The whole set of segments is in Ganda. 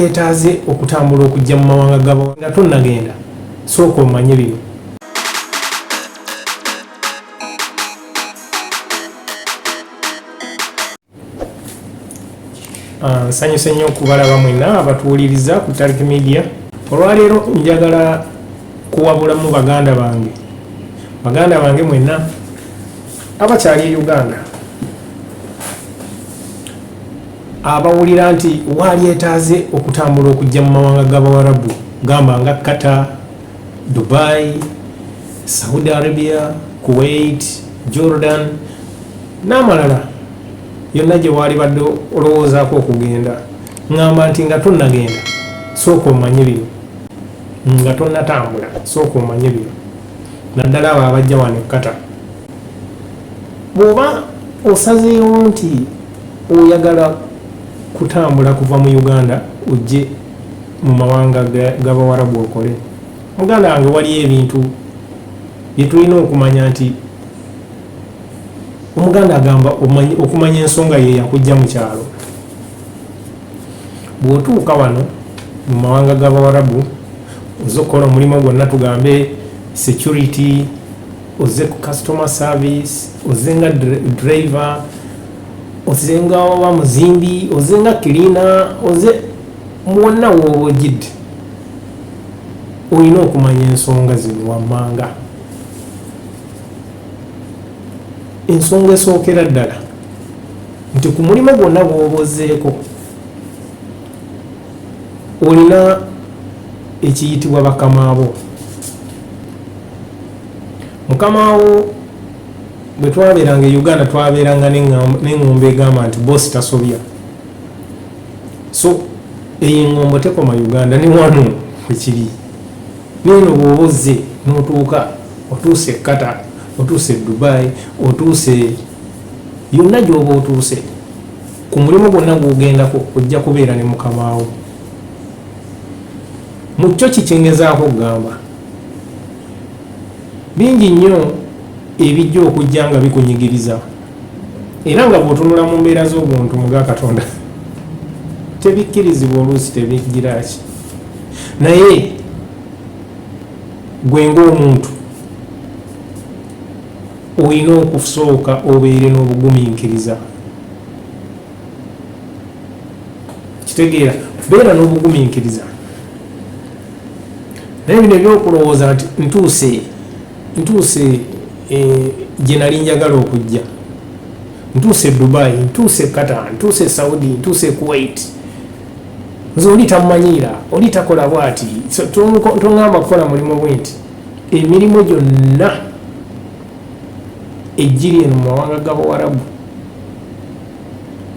Yetaaze okutambula okujja mu mawanga gabo nga tonnagenda, sooka omanye bino. Nsanyuse nnyo okubalaba mwenna abatuwuliriza ku Tarik Media. Olwaleero njagala kuwabulamu baganda bange, baganda bange mwenna abakyali e Uganda, abawulira nti walyetaaze okutambula okujja mu mawanga g'Abawarabu, gamba nga Qatar, Dubai, Saudi Arabia, Kuwait, Jordan n'amalala, yonna gye waalibadde olowoozaako okugenda. Ŋŋamba nti nga tonnagenda, sooka omanye bino. Nga tonnatambula, sooka omanye bino, naddala abo abajja wano e Qatar. Bw'oba osazeewo nti oyagala kutambula kuva mu Uganda ojje mu mawanga g'Abawarabu okole, muganda wange, waliyo ebintu bye tulina okumanya nti Omuganda agamba okumanya ensonga ye yakujja mu kyalo. Bw'otuuka wano mu mawanga g'Abawarabu, ozze okukola omulimu gwonna, tugambe security, ozze ku customer service, ozze nga driver, ozze nga oba muzimbi, ozze nga cleaner, ozze mwonna w'oba ojjidde, olina okumanya ensonga zino wammanga. Ensonga esookera ddala nti ku mulimu gwonna gw'oba ozzeeko olina ekiyitibwa bakamaabo. Mukama wo, bwe twabeeranga e Uganda, twabeeranga n'eŋŋombo egamba nti bosi tasobya. So eyo eŋŋombo tekoma Uganda, ne wano wekiri. Neeno bw'oba ozze n'otuuka, otuuse e Qatar, otuuse e Dubai, otuuse yonna gy'oba otuuse, ku mulimu gwonna gw'ogendako ojja kubeera ne mukamaawo. Mu kyo kikyengezaako okugamba, bingi nnyo ebijja okujja nga bikunyigiriza, era nga bw'otunula mu mbeera z'obuntu mu ga Katonda tebikkirizibwa, oluusi tebijjira ki, naye gwe ng'omuntu olina okusooka obeere n'obugumiikiriza. Kitegeera, beera n'obugumiikiriza. Naye bino ebyokulowooza nti ntuuse gye nali njagala okujja, ntuuse Dubai, ntuuse Qatar, ntuuse Saudi, ntuuse Kuwait, nze oli tammanyiira, oli takola bwati, toŋŋamba kukola mulimu bwe nti. Emirimu gyonna egiri eno mu mawanga g'Abawarabu,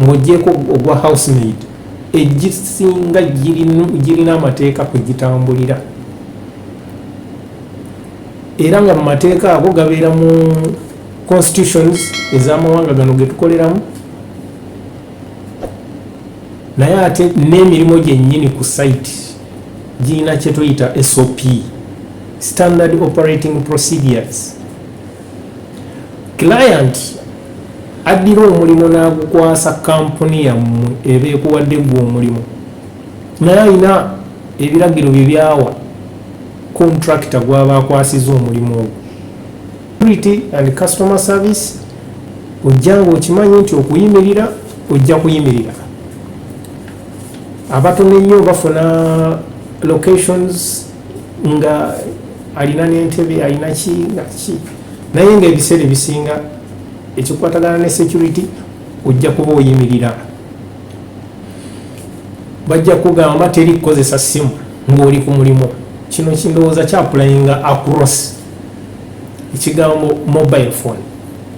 ng'ogyeko ogwa housemaid, egisinga girina amateeka kwe gitambulira, era nga mu mateeka ago gabeera mu constitutions ez'amawanga gano ge tukoleramu. Naye ate n'emirimu gyennyini ku site girina kye tuyita SOP, standard operating procedures. Client addira omulimu n'agukwasa kampuni yammwe eba ekuwadde ggwe omulimu, naye alina ebiragiro bye byawa contractor gw'aba akwasiza omulimu ogwo. Security and customer service, ojja ng'okimanyi nti okuyimirira ojja kuyimirira. Abatono ennyo bafuna locations nga alina n'entebe, alina ki nga ki, naye ng'ebiseera ebisinga ekikwatagana ne security ojja kuba oyimirira. Bajja kugamba teri kukozesa ssimu ng'oli ku mulimu. Kino kindowooza kyapplyinga across. Ekigambo mobile phone,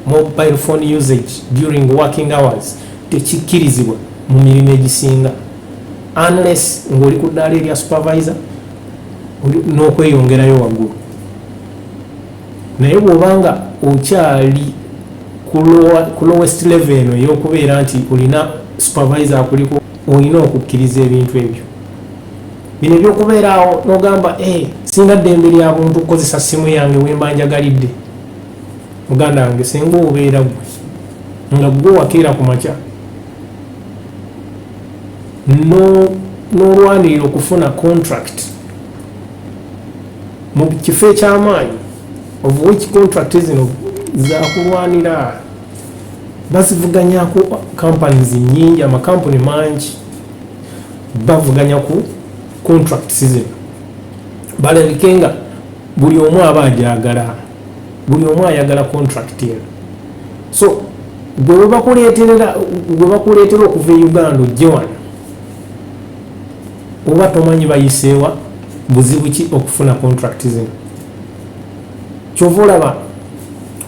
mobile phone usage during working hours tekikkirizibwa mu mirimu egisinga, unless ng'oli ku ddaala erya supervisor n'okweyongerayo waggulu. Naye bw'obanga okyali ku lowest level eno ey'okubeera nti olina supervisor akuliko, olina okukkiriza ebintu ebyo. Bino ebyokubeeraawo n'ogamba, "Eh, singa ddembe lya buntu kukozesa ssimu yange wemba njagalidde." Muganda wange, singa obeera gwe nga gwe wakeera ku makya. No n'olwanirira okufuna contract mu kifo eky'amaanyi, of which contract zino zakulwanira, bazivuganyako companies nyingi, amakampuni mangi bavuganya ku contracts zino, balabike nga buli omu aba ajagala, buli omu ayagala contract eno. So gwe bakuleetera okuva e Uganda ojje wano, oba tomanyi bayiseewa buzibu ki okufuna contract zino. Kyova olaba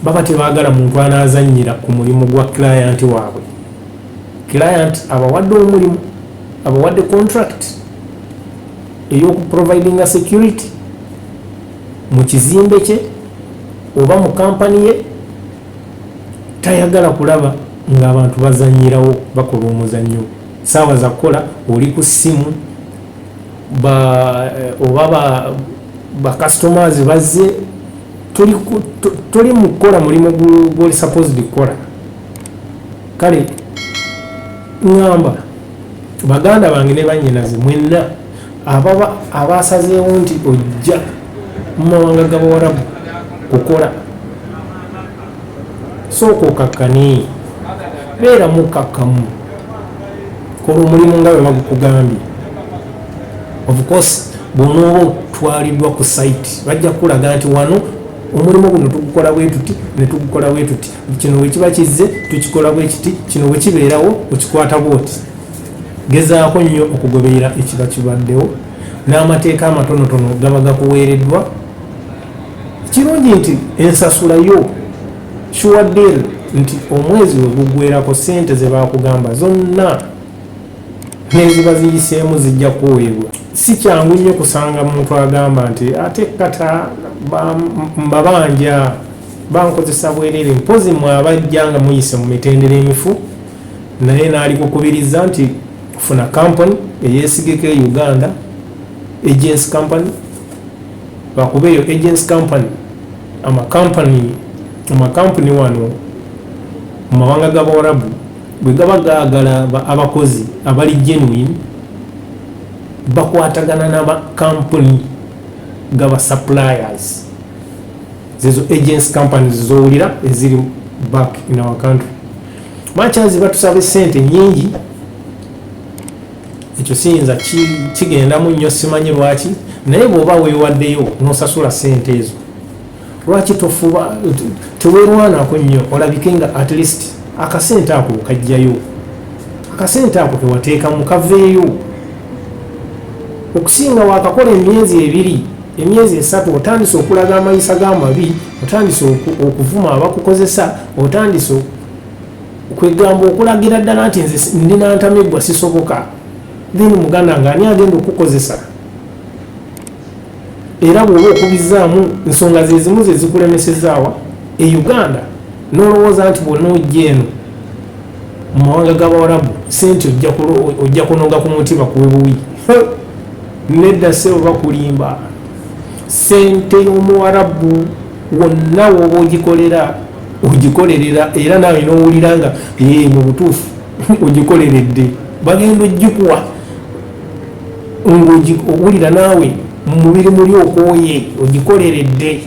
baba tebaagala muntu anaazannyira ku mulimu gwa client waabwe. Client abawadde omulimu, abawadde contract ey'okuprovidinga security mu kizimbe kye oba mu kampani ye, tayagala kulaba ng'abantu bazannyirawo, bakola omuzannyo. Saawa za kukola oli ku ssimu, oba bacustomers bazze, toli mu kukola mulimu gwoli supposed kukola. Kale ŋŋamba baganda bange ne bannyinaze mwenna ababa abasazeewo nti ojja mu mawanga g'Abawarabu kukola, sooka okakkane, beera mukkakkamu, kola omulimu nga bwe bagukugambye. Of course, bw'onooba otwaliddwa ku site, bajja kukulaga nti wano omulimu guno tugukola bwe tuti ne tugukola bwe tuti, kino bwe kiba kizze tukikola bwe kiti, kino bwe kibeerawo okikwata bwoti. Gezaako nnyo okugoberera ekiba kibaddewo n'amateeka amatonotono gaba gakuweereddwa. Kirungi nti ensasula yo sure deal, nti omwezi we guggwerako sente ze bakugamba zonna neziba ziyiseemu zijja kuweebwa. Si kyangu nnyo kusanga muntu agamba nti ate kata mbabanja, bankozesa bwerere. Mpozi mwe abajja nga muyise mu mitendera emifu, naye naalikukubiriza nti funa kampani eyesigeko e Uganda, agency company. Lwakuba eyo agency company, amakampani wano mu mawanga g'Abawarabu bwe gaba gaagala abakozi abali genuine, bakwatagana n'amakampuni gaba suppliers, zezo agency companies zowulira eziri back in our country. Makyazi batusaba esente nyingi, ekyo siyinza kigendamu nnyo, simanyi lwaki. Naye bw'oba weewaddeyo n'osasula sente ezo, lwaki tofuba, teweerwanako nnyo olabike nga at least akasente ako okajjayo, akasente ako kewateekamu kaveeyo, okusinga wakakola emyezi 2, emyezi 3, otandise okulaga amayisa g'amabi, otandise okuvuma abakukozesa, otandise kwegamba okulagira ddala nti nze ndi nantamigwa, sisoboka. Then muganda nga ani agenda okukozesa? Era bw'oba okubizaamu nsonga zezimu ze zikulemesezaawa e Uganda, n'olowooza nti bwonna ojja eno mu mawanga g'Abawarabu sente ojja kunoga ku muti bakuwe buwi. Nedda ssebo, bakulimba. Sente y'Omuwarabu wonna woba ogikolera, ogikolerera, era naawe n'owulira nga ee mu butuufu ogikoleredde. Bagenda ogikuwa ng'owulira naawe mu mubiri muli okooye, ogikoleredde.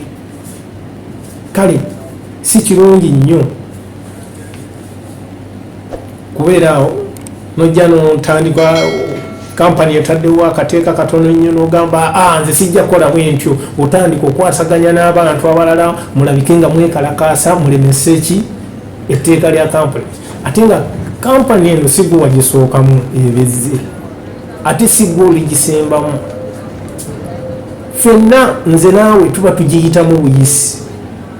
Kale si kirungi nnyo kubeera awo nojja notandika kampani etaddewo akateeka katono nnyo, nogamba, "Ah, nze sijja kukola bwe ntyo." Otandika okwasaganya n'abantu abalala, mulabike nga mwekalakaasa, mulemese ki etteeka lya kampani, ate nga kampani eno si gwe wagisookamu ebezze, ate si gwe oligisembamu. Ffenna nze naawe tuba tugiyitamu buyisi.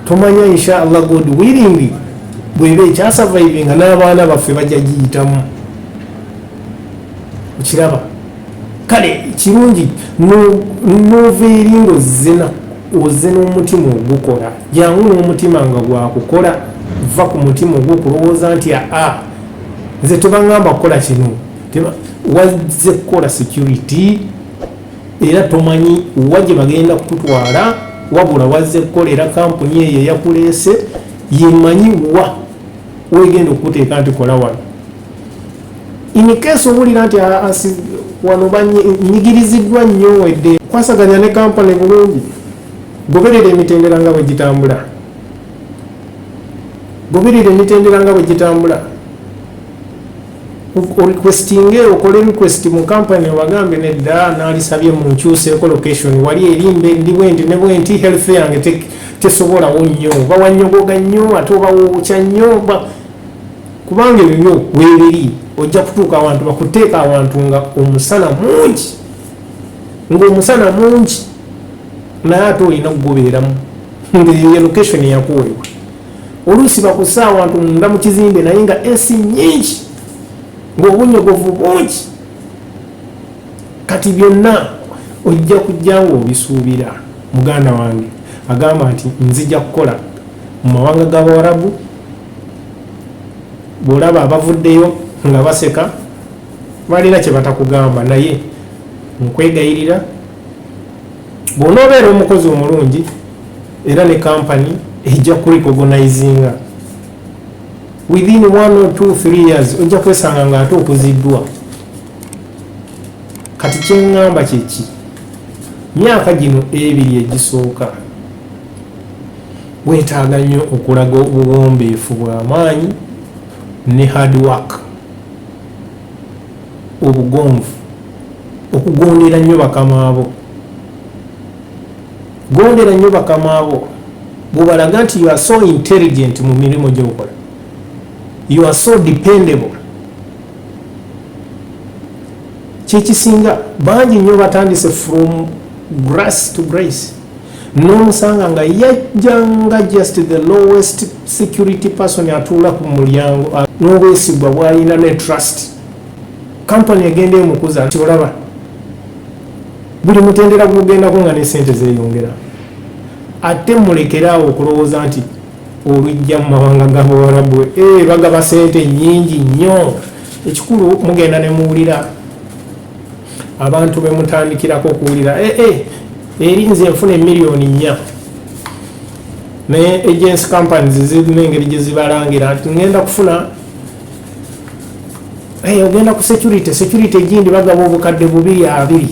Tomanya, inshallah, God willing, bweba ekyasurvivinga, n'abaana baffe bajja giyitamu. Okiraba? Kale kirungi nova eri ngaozze ozze n'omutima ogukola. Jangu n'omutima nga gwakukola, va ku mutima ogwokulowooza nti aa, nze tebaŋŋamba kukola kino. Wazze kukola security, era tomanyi wa gye bagenda kukutwala, wabula wazze kukolera kampuni eyo eyakuleese, yemanyi wa wegenda okukuteeka nti kola wano. In case owulira nti Wano banyigiriziddwa nnyo. Wedde kwasaganya ne kampani bulungi, goberera emitendera nga bwe gitambula, goberera emitendera nga bwe gitambula. Orequestinge, okole request mu kampani, obagambe, "Nedda, naalisabye munkyuseeko location, wali erimbe ndi bwenti ne bwenti, health yange tesobolawo nnyo, oba wanyogoga nnyo, ate oba wookya nnyo." Kubanga ebyo weebiri, ojja kutuuka awantu bakuteeka awantu nga omusana mungi, ng'omusana mungi, naye ate olina okugubeeramu ngaeyo location yakuweebwa. Oluusi bakussa awantu munda mu kizimbe, naye nga AC nyingi, ng'obunyogovu bungi. Kati byonna ojja kujja nga obisuubira. Muganda wange agamba nti nzija kukola mu mawanga g'Abawarabu, bw'olaba abavuddeyo nga baseka, balina kye batakugamba. Naye nkwegayirira, bw'onoobeera omukozi omulungi, era ne kampani ejja kurecognizinga. Within 1 or 2, 3 years ojja kwesanga nga ate okuziddwa. Kati kyeŋŋamba kyeki? Myaka gino 2 egisooka weetaaga nnyo okulaga obuwombeefu bw'amaanyi ne hard work, obugonvu, okugondera nnyo bakamaabo. Gondera nnyo bakamaabo, bwebalaga nti you are so intelligent mu mirimu gyokola, you are so dependable, kyekisinga. Bangi nnyo batandise from grass to grace, n'omusanga nga yajjanga just the lowest security person atuula ku mulyango, n'obwesigwa bwalina ne trust, company egenda emukuza. Nti olaba buli mutendera gugendako nga ne sente zeeyongera. Ate mulekeraawo okulowooza nti olujja mu mawanga g'Abawarabu bagaba sente nyingi nnyo. Ekikulu, mugenda ne muwulira abantu be mutandikirako okuwulira, "Eri nze nfuna 4 million." Naye agency companies zirina engeri gye zibalangira nti ngenda kufuna, ogenda ku security, security egindi bagaba 220,000.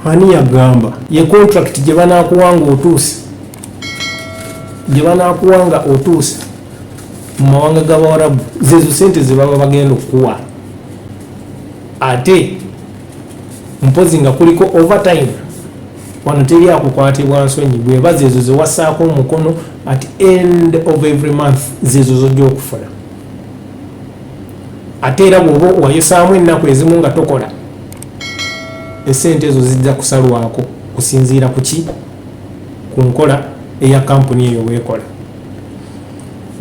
Ani yagamba? Ye contract gye banakuwanga otuuse, gye banakuwanga otuuse mu mawanga g'Abawarabu, zezo sente ze baba bagenda okukuwa. Ate mpozi nga kuliko overtime. Wano teri akukwatibwa nsonyi. Bweba zezo zewassaako omukono, at end of every month zezo zojja okufuna. Ate era bw'oba wayosaamu ennaku ezimu nga tokola, esente ezo zijja kusalwako kusinziira ku ki? Ku nkola eya kampuni eyo bwekola.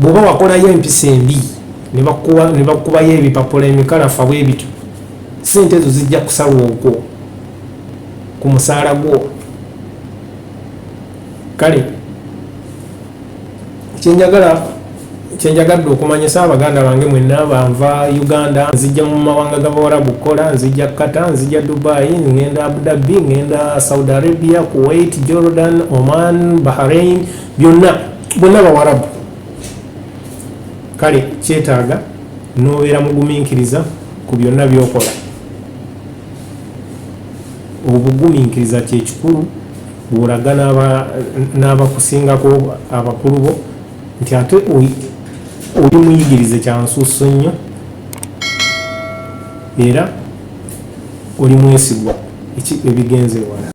Bw'oba wakolayo empisa embi ne bakubayo ebipapula emikalafa bwe bityo, sente ezo zijja kusalwa okwo ku musaala gwo. Kale kyenjagala, kyenjagadde okumanyisa abaganda bange mwenna banva Uganda, nzijja mu mawanga g'Abawarabu kukola, nzijja Qatar, nzijja Dubai, ngenda Abu Dhabi, ngenda Saudi Arabia, Kuwait, Jordan, Oman, Bahrain, byonna bonna Bawarabu. Kale kyetaaga nobeera mugumiikiriza ku byonna byokola. Obugumiikiriza kyekikulu, bw'olaga n'abakusingako, abakulu bo, nti ate oli muyigirize kyansusso nnyo era oli mwesigwa, ebigenza ewala.